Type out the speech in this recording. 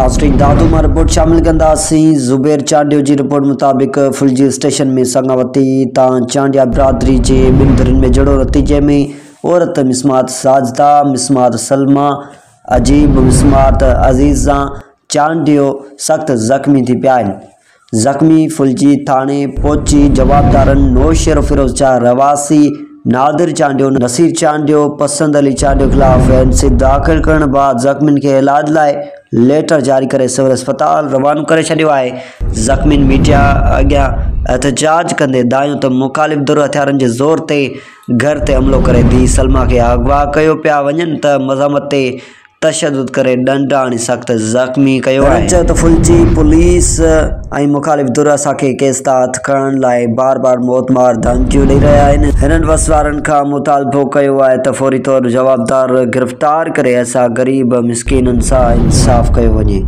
ناظرين دادو مان رپورٽ شامل ڪنداسين زبير چانڊيو جي رپورٽ مطابق ڦلجي اسٽيشن ۾ سڱاوتي تان چانڊيا برادري جي ٻن ڌرين ۾ جهيڙو نتيجي ۾ عورت مسمات ساجده مسمات سلميٰ عجيب مسمات عزيزه چانڊيو سخت زخمي ٿي پيا آهن زخمي ڦلجي ٿاڻي پهچي جوابدارن نوشهروفيروز جا رهواسي نادر چانڊيو، نصير چانڊيو، پسند علي چانڊيو خلاف اين سي داخل ڪرڻ بعد زخمين کي علاج لاء ليٽر جاري ڪري سول اسپتال روانو ڪري ڇڏيو آهي. زخمين ميڊيا اڳيان احتجاج ڪندي دانهيو ته مخالف ڌر هٿيارن جي زور تي گهر تي حملو ڪري ڌيء سلميٰ کي اغوا ڪيو پيا وڃن ته مزاحمت تي تشدد ڪري ڏنڊا هڻي سخت زخمي ڪيو آهي. هنن چيو ته ڦلجي پوليس ۽ مخالف ڌر اسان کي ڪيس تان هٿ کڻڻ لاء بار بار موت مار ڌمڪيون ڏئي رهيا آهن. هنن وس وارن کان مطالبو ڪيو آهي ته فوري طور جوابدار گرفتار ڪري اسان غريب مسڪينن سان انصاف ڪيو وڃي.